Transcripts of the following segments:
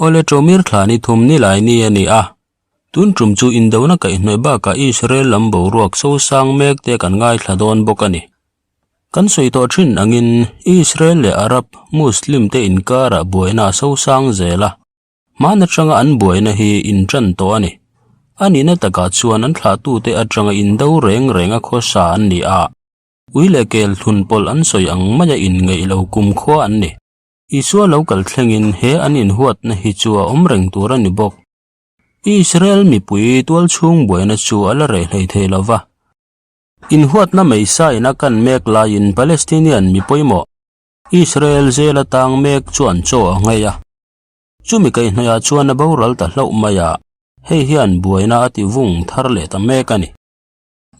Awle Ṭomir thla ni thum ni lai ni a ni a, tun ṭum chu indona kaihhnawih bakah Israel lam boruak sosang mek te kan ngaithla dawn bawk a ni. Kan sawi tawh ṭhin angin Israel leh Arab Muslim te inkarah buaina a sosang zel a, hman aṭanga an buaina hi inṭan tawh a ni. A nihna takah chuan an thlahtute aṭanga indo reng renga khawsa an ni a, ui leh kel thlun pawlh an sawi ang maia inngeih lo kumkhua an ni. Isua lo kal thlengin he an inhuatna hi chu a awm reng tur a ni bawk. Israel mipui tualchhung buaina chu a la reh hlei thei lo va. Inhuatna meisa in a kan mek laiin Palestinian mi pawimawh Israel zela tang mek chuan chaw a nghei a. Chumi kaihhnawihah chuan a boral ta hlauh mai a, hei hian buaina a ti vung thar leh ta mek a ni.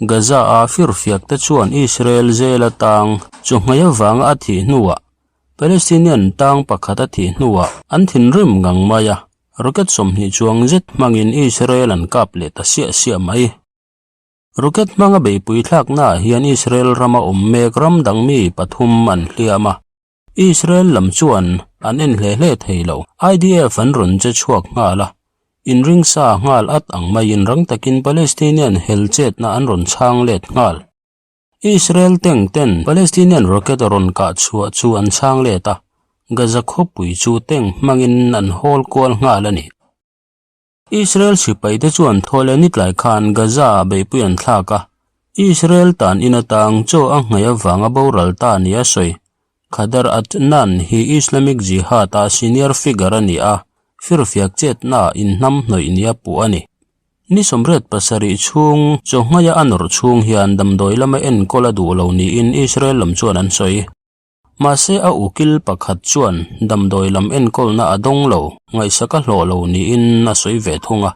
Gaza-a firfiak te chuan Israel zela tang chaw nghei avanga a thih hnuah Palestinian tang pakhat a thih hnuah an thinrim ngang mai a, rocket 20 chuang zet hmangin Israel an kap leh ta siah siah mai. Rocket hmanga beihpui thlaknaah hian Israel rama awm mek ram dang mi pathum an hliam a, Israel lam chuan an en hle hle thei lo. IDF an rawn che chhuak nghal a, inringsa nghal at ang maiin rang takin Palestinian hel chetna an rawn chhang let nghal. Israel tank ten Palestinian rocket rawn kah chhuah chu an chhang let a, Gaza khawpui chu tank hmangin an hawl kual nghal a ni. Israel sipaite chuan thaw leh nitlai khan Gaza-ah beihpui an thlak a, Israel tan in atang chaw a nghaih avanga boral ta nia sawi. Khadar Adnan hi Islamic Jihad-a senior figure a ni a, firfiak chetnaah inhnamhnawih nia puh a ni. Ni 87 chhung chaw nghaia a nawrh chhung hian damdawi lama enkawl a duh lo niin Israel lam chuan an sawi. Mahse a ukil pakhat chuan damdawi lam enkawlna a dawng lo, ngaihsak a hlawh lo niin a sawi ve thung a.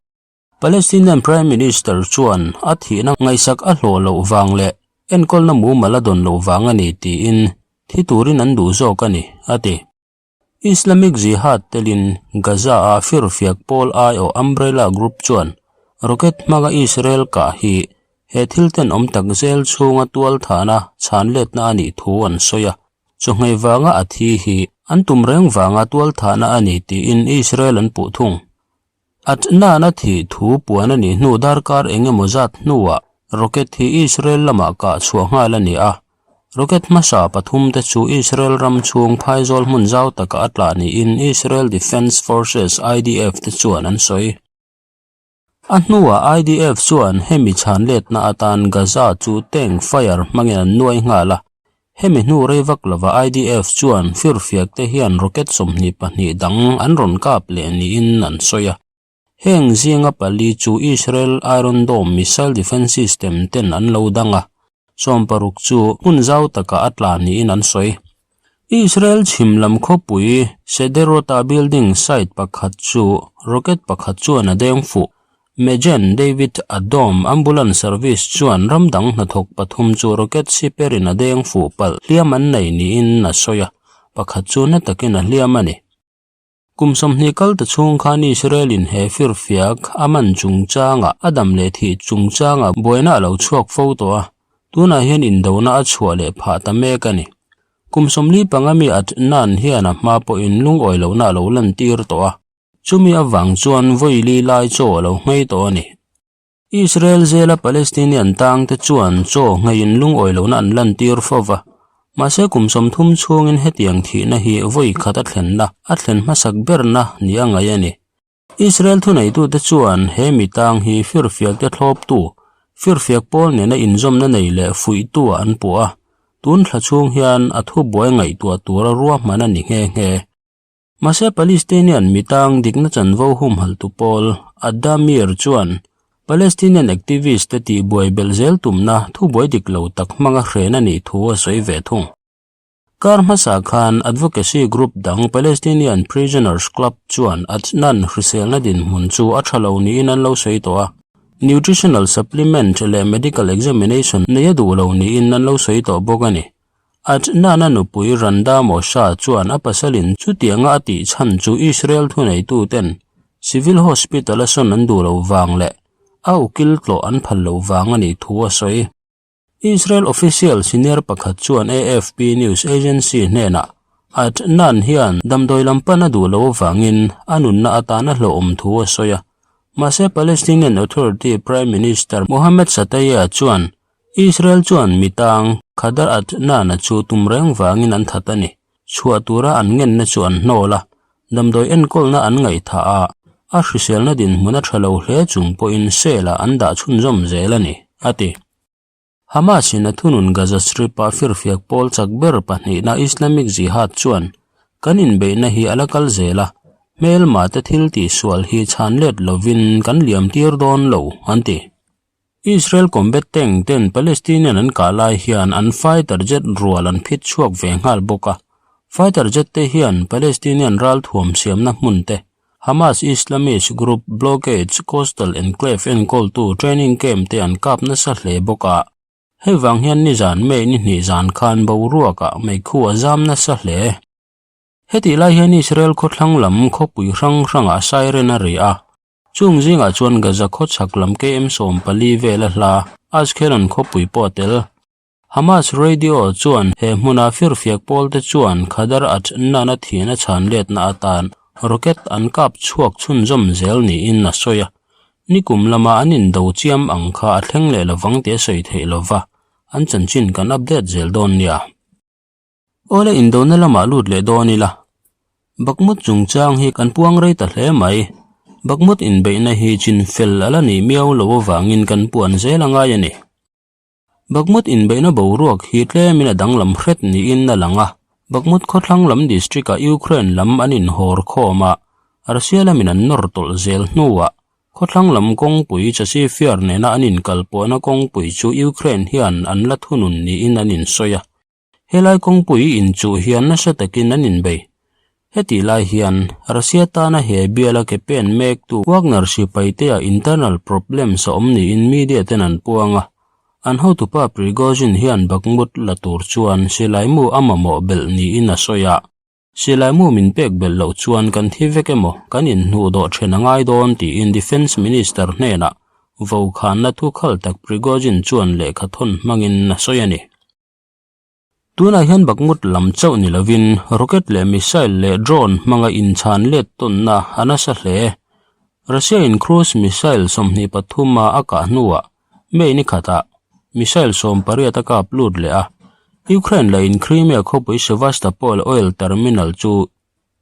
Palestinian Prime Minister chuan a thihna ngaihsak a hlawh loh vang leh enkawlna mumal a dawn loh vang a ni tiin thi turin an duh zawk a ni, a ti. Islamic Jihad telin Gaza-a firfiak pawl aiawh umbrella group chuan rocket hmanga Israel kah hi He thil tenawm tak zel chhunga tualthahna chhanletna a nih thu an sawi a, chawhmeh vanga a thi hi an tum reng vanga tualthahna a ni tiin Israel an puh thung. Adnan a thih thu puan a nih hnu darkar eng emaw zat hnuah rocket hi Israel lamah kah chhuah nghal a ni a, rocket hmasa pathum te chu Israel ram chhung phaizawl hmun zau takah a tlah niin Israel Defence Forces, IDF, te chuan an sawi. A hnuah IDF chuan hemi chhan letna atan Gaza chu tank fire hmangin an nuai nghal a. Hemi hnu rei vak lova IDF chuan firfiak te hian rocket 22 dang an rawn kap leh niin an sawi a. Heng zinga pali chu Israel Iron Dome missile defence system ten an lo dang a, 60 chu hmun zau takah a tla niin an sawi. Israel chhim lam khawpui Sederot-a building site pakhat chu rocket pakhat chuan a deng fuh. Magen David Adom ambulance service chuan ram dang hnathawk pathum chu rocket siperin a deng fuh palh hliam an nei niin a sawi a, pakhat chu na takin a hliam a ni. Kum 20 kal ta chhung khan Israel-in he firfiak a man chungchangah a dam leh thih chungchangah buaina a lo chhuak fo tawh a, tunah hian indona a chhuah leh phah ta mek a ni. Kum 45 mi Adnan hian a hma pawhin lungawi lohna a lo lantir tawh a, chumi avang chuan vawi li lai chaw a lo nghei tawh a ni. Israel zela Palestinian tangte chuan chaw ngheiin lungawi lohna an lantir fo va, mahse kum 30 chhungin hetiang thihna hi vawi khat a thlenna a thlen hmasak berna ni a ngaih a ni. Israel thuneitute chuan he mi tang hi firfiakte thlawptu, firfiak pawl nena inzawmna nei leh fuihtuah an puh a, tun thla chhung hian a thubuai ngaihtuah tura ruahman a ni nghe nghe. Mahse Palestinian mitang dikna chanvo humhaltu pawl Addameer chuan Palestinian activist te tihbuai belh zel tumna thubuai dik lo tak hmanga hren a nih thu a sawi ve thung. Kar hmasa khan advocacy group dang Palestinian Prisoners Club chuan Adnan hriselna dinhmun chu a tha lo niin an lo sawi tawh a, nutritional supplement leh medical examination nei a duh lo niin an lo sawi tawh bawk a ni. Adnan-a nupui Randa Mosha chuan a pasalin chutianga a tih chhan chu Israel thuneituten Civil Hospital-a sawn an duh loh vang leh a ukil tlawh an phal loh vang a nih thu a sawi. Israel official senior pakhat chuan AFP news agency hnenah. Adnan hian damdawi lam pan a duh loh avangin a nunna atan a hlauhawm thu a sawi a. Mahse Palestinian Authority Prime Minister Mohammed Shtayyeh chuan Israel chuan mi tang Khadr Adnan-a chu tum reng vangin an that a ni. Chhuah tura an ngenna chu an hnawl a, damdawi enkawlna an ngaihthah a, a hriselna dinhmun a tha lo hle chung pawhin cell-ah an dah chhunzawm zel a ni, a ti. Hamas-in a thunun Gaza Strip-a firfiak pawl chak ber pahnihna Islamic Jihad chuan kan inbeihna hi a la kal zel a, hmelma te thil tihsual hi chhan let lovin kan liam tir dawn lo, an ti. Israel combat tank ten Palestinian an kah lai hian an fighter jet rual an phit chhuak ve nghal bawk a, fighter jet te hian Palestinian ralthuam siamna hmun te Hamas Islamist group blockades coastal enclave enkawltu training camp te an kap nasa hle bawk a, hei vang hian nizan May ni hnih zan khan boruakah meikhu a zam nasa hle. Hetih lai hian Israel khawthlang lam khawpui hrang hrangah siren a ri a, chung zingah chuan Gaza khawchhak lam KM 14 vela hla Ashkelon khawpui pawh a tel. Hamas radio chuan he hmuna firfiak pawlte chuan Khadar Adnan a thihna chhan letna atan rocket an kap chhuak chhunzawm zel niin a sawi a. Nikum lama an indo chiam ang kha a thleng leh lovang tih a sawi theih lova, an chanchin kan update zel dawn nia. Awle indona lamah lut leh dawn ila. Bakhmut chungchang hi kan puang rei ta hle mai. Bakhmut inbeihna hi chinfel a la nih miau lo avangin kan puan zel a ngai a ni. Bakhmut inbeihna boruak hi tlemin a danglam hret niin a lang a, Bakhmut khawthlang lam district-ah Ukraine lam an inhawr khawm a, Russia lamin an nawr tawlh zel hnuah khawthlang lam kawngpui Chasiv Yar nena an inkalpawhna kawngpui chu Ukraine hian an la thunun niin an insawi a. Helai kawngpui inchuh hian nasa takin an inbei. Hetih lai hian Russia tana he biala ke pen mektu Wagner sipaitea internal problems a awm niin media ten an puang a. An hotupa Prigozhin hian Bakhmut la tur chuan silaimu a mamawh belh niin a sawi a. Silaimu min pek belh loh chuan kan thi vek emaw kan inhnuh dawh then a ngai dawn tiin Defence Minister hnenah vokhanna thu khal tak Prigozhin chuan lehkha thawn hmangin a sawi a ni. Tunah hian Bakhmut lam chauh ni lovin rocket leh missile leh drone hmanga inchhan let tawnna a nasa hle. Russia-in cruise missile 23 a a kah hnuah May ni khatah missile 18 a kap lut leh a. Ukraine lahin Crimea khawpui Sevastopol oil terminal chu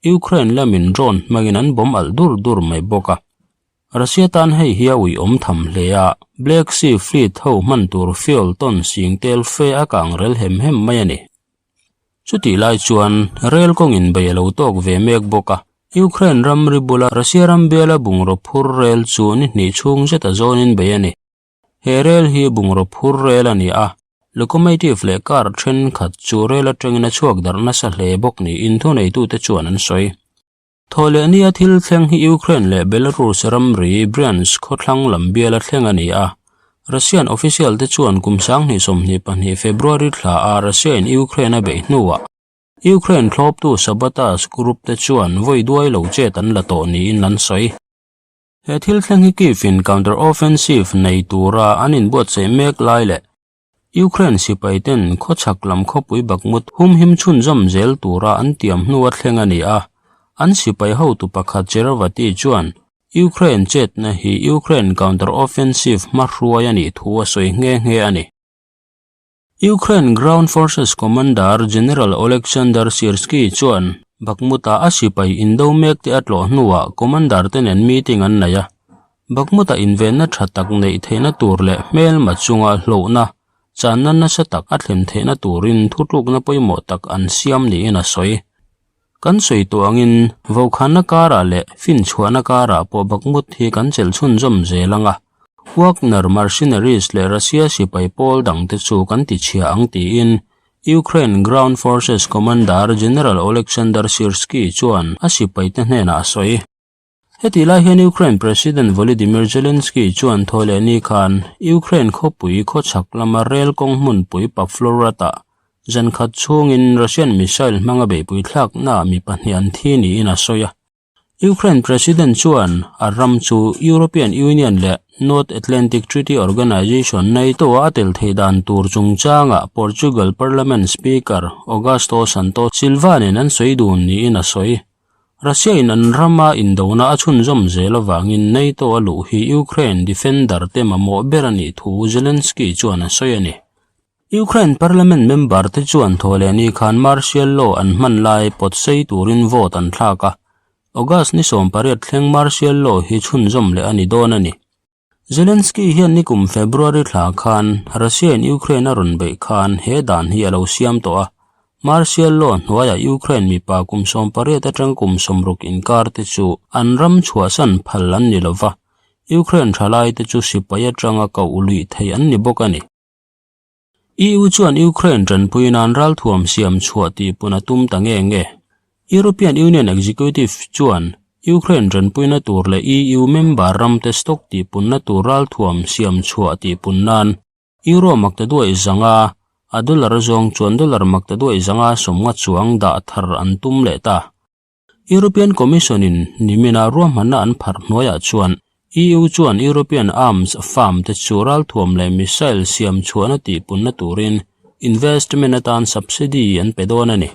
Ukraine lamin drone hmangin an bomb alh dur dur mai bawk a. Russia tan hei hi a uiawm tham hle a, Black Sea Fleet ho hman tur fuel tawn sing tel fe a kang rel hem hem mai a ni. Chutih lai chuan rel kawngin bei a lo tawk ve mek bawk a, Ukraine ramri bula Russia ram biala bungraw phur rel chu ni hnih chhung zeta zawnin bei a ni. He rel hi bungraw phur rel a ni a, locomotive leh car thenkhat chu rel atangin a chhuak darh nasa hle bawk niin thuneitute chuan an sawi. Thawhleh nia thil thleng hi Ukraine leh Belarus ramri Bryansk khawthlang lam biala thleng a ni a. Russian official te chuan kum 2022 February thla a Russia in Ukraine a beih hnuah Ukraine thlawptu sabotage group te chuan vawi duai lo chet an la tawh niin an sawi. He thil thleng hi Kyiv in counter-offensive nei tura an inbuatsaih mek lai leh Ukraine sipai ten khawchhak lam khawpui Bakhmut humhim chhunzawm zel tura an tiam hnua thleng a ni a, an sipai hotu pakhat Cherovati chuan Ukraine chetna hi Ukraine counter-offensive hmahruai a nih thu a sawi nghe nghe a ni. Ukraine Ground Forces Commander General Oleksandr Syrskyi chuan Bakhmut-ah a sipai indo mek te a tlawh hnuah commander te nen meeting an nei a, Bakhmut-a invenna tha tak neih theihna tur leh hmelma chunga hlauhna channa nasa tak a thlen theihna turin thutlukna pawimawh tak an siam niin a sawi. Kan sawi tawh angin vokhanna karah leh finchhuahna karah pawh Bakhmut hi kan chelh chhunzawm zel ang a, Wagner mercenaries leh Russia sipai pawl dangte chu kan tichhia ang tiin Ukraine Ground Forces Commander General Oleksandr Syrskyi chuan a sipaite hnenah a sawi. Hetih lai hian Ukraine President Volodymyr Zelensky chuan thawhleh ni khan Ukraine khawpui khawchhak lama rel kawng hmunpui Pavlohrad-ah zan khat chhungin Russian missile hmanga beihpui thlaknaah mi pahnih an thi niin a sawi a. Ukraine President chuan a ram chu European Union leh North Atlantic Treaty Organization, NATO, a tel theih dan tur chungchangah Portugal Parliament Speaker Augusto Santos Silva nen an sawi dun niin a sawi. Russia-in an rama indona a chhunzawm zel avangin NATO a luh hi Ukraine defender te mamawh ber a nih thu Zelensky chuan a sawi a ni. Ukraine parliament member te chuan thawhlehni khan martial law an hman lai pawt sei turin vote an thlak a, August ni 18 thleng martial law hi chhunzawm leh a ni dawn a ni. Zelensky hian nikum February thla khan Russia in Ukraine a rawn beih khan he dan hi a lo siam tawh a, martial law hnuaiah Ukraine mipa kum 18 atang kum 60 inkar te chu an ram chhuahsan phal an ni lova, Ukraine thalaite chu sipai atanga koh luih theih an ni bawk a ni. EU chuan Ukraine tanpui nan ralthuam siam chhuah tih pun a tum ta nge nge. European Union Executive chuan Ukraine tanpuina tur leh EU member ramte stock tih punna tur ralthuam siam chhuah tih pun nan Euro maktaduaih zanga a dollar zawng chuan dollar maktaduaih zanga sawmnga chuang dah thar an tum leh ta. European Commission-in nimina ruahmanna an pharh hnuaiah chuan EU chuan European arms firm te chu ralthuam leh missile siam chhuahna tihpunna turin investment atan subsidy an pe dawn a ni.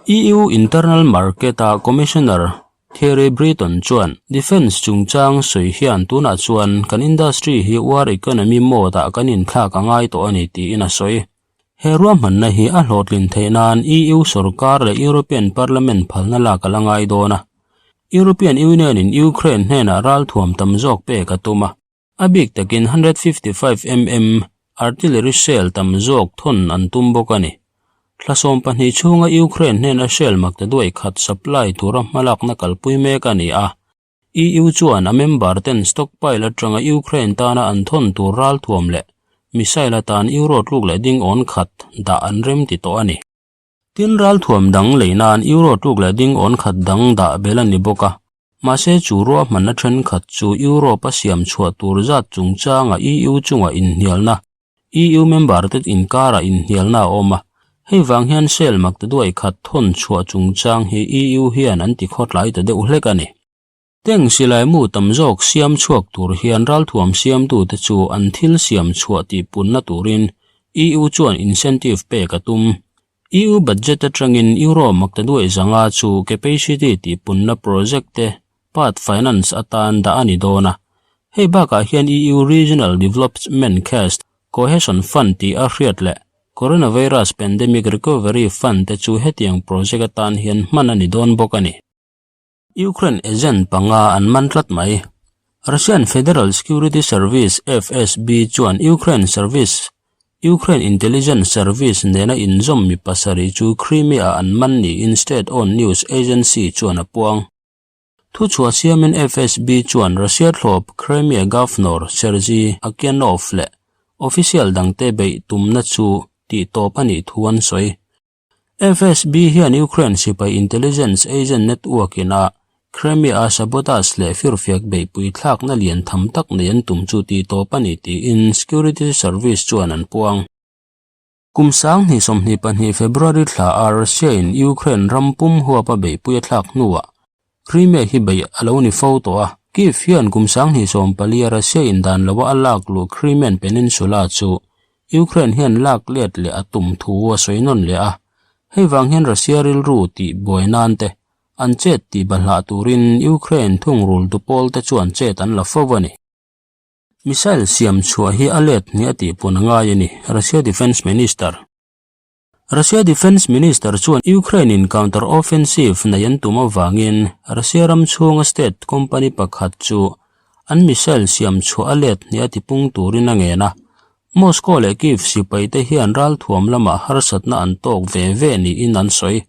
EU internal market-a Commissioner Thierry Breton chuan defence chungchang sawi hian tunah chuan kan industry hi war economy mode-ah kan inthlak a ngai tawh a ni tiin a sawi. He ruahmanna hi a hlawhtlin theih nan EU sorkar leh European Parliament phalna lak a la ngai dawn a. European Union-in Ukraine hnenah ralthuam tam zawk pek a tum a, a bik takin 155 mm artillery shell tam zawk thawn an tum bawk a ni. Thla 12 chhunga Ukraine hnena shell maktaduai khat supply tura hmalakna kalpui mek a ni a. EU chuan a member ten stockpile atanga Ukraine tana an thawn tur ralthuam leh missile atan euro tluk leh ding awn khat dah an rem ti tawh a ni. Tin, ralthuam dang lei nan euro tluk leh ding awn khat dang dah bel a ni bawk a, mahse chu ruahmanna thenkhat chu Europe a siam chhuah tur zat chungchanga EU chunga inhnialna, EU member te inkarah inhnialna a awm a, hei vang hian sel maktaduai khat thawn chhuah chungchang hi EU hian an ti khawtlai ta deuh hlek a ni. Tank silai mu tam zawk siam chhuak tur hian ralthuam siamtute chu an thil siam chhuah tihpunna turin EU chuan incentive pek a tum. EU budget atangin Euro maktaduai zanga chu capacity tihpunna project te part finance atan dah a ni dawn a. Hei bakah hian EU Regional Development Cash, Cohesion Fund tih a hriat leh Coronavirus Pandemic Recovery Fund te chu hetiang project atan hian hman a ni dawn bawk a ni. Ukraine agent panga an man tlat mai. Russian Federal Security Service, FSB, chuan Ukraine service Ukraine Intelligence Service nena inzawm mi pasarih chu Crimea-ah an man niin state-owned news agency chuan a puang. Thuchhuah siamin FSB chuan Russia thlawp Crimea Governor Sergei Akyenov leh official dangte beih tumna chu tihtawp a nih thu an sawi. FSB hian Ukraine sipai intelligence agent network in a Crimea-a sabotage leh firfiak beihpui thlakna lian tham tak nei an tum chu tih tawp a ni tiin security service chuan an puang. Kum 2022 February thla a Russia-in Ukraine ram pum huapa beihpui a thlak hnuah Crimea hi beih a lo ni fo tawh a, Kyiv hian kum 2014 a Russia-in dan loa a lak luh Crimean Peninsula chu Ukraine hian lak let leh a tum thu a sawi nawn leh a, hei vang hian Russia rilru tih buai nan te, an chet tih bahlah turin Ukraine thungrul tu pawl te chuan chet an la fo a ni. Missile siam chhuah hi a let hnih a tih pun a ngai a ni, Russia Defence Minister. Russia Defence Minister chuan Ukraine-in counter-offensive nei an tum avangin Russia ram chhunga state company pakhat chu an missile siam chhuah a let hnih a tipung turin a ngen a. Moscow leh Kyiv sipaite hian ralthuam lamah harsatna an tawk ve ve niin an sawi.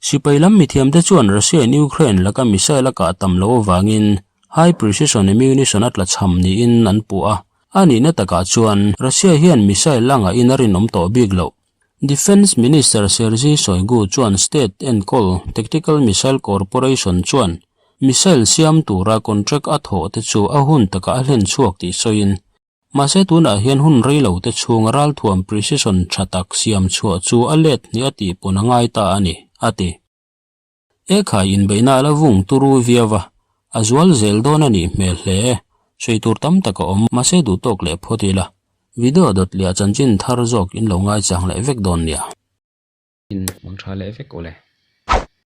Sipai lam mithiamte chuan Russia-in Ukraine laka missile a kah tam loh avangin high precision ammunition a tlachham niin an puh a. A nihna takah chuan Russia hian missile a ngahin a rinawm tawh bik loh. Defence Minister Sergei Shoigu chuan state enkawl Tactical Missile Corporation chuan missile siam tura contract a thawh te chu a hun takah a hlen chhuak tih sawiin Mahse tunah hian hun rei lo te chhunga ralthuam precision tha tak siam chhuah chu a let hnih a tih pawn a ngai ta a ni, a ti. Ekhai inbeihna a la vung turu viau va, a zual zel dawn a nih hmel hle. Sawi tur tam tak a awm, mahse duh tawk leh phawt ila. Video dawt leh a chanchin thar zawk in lo ngaichang leh vek dawn nia. In hmang tha leh vek awle.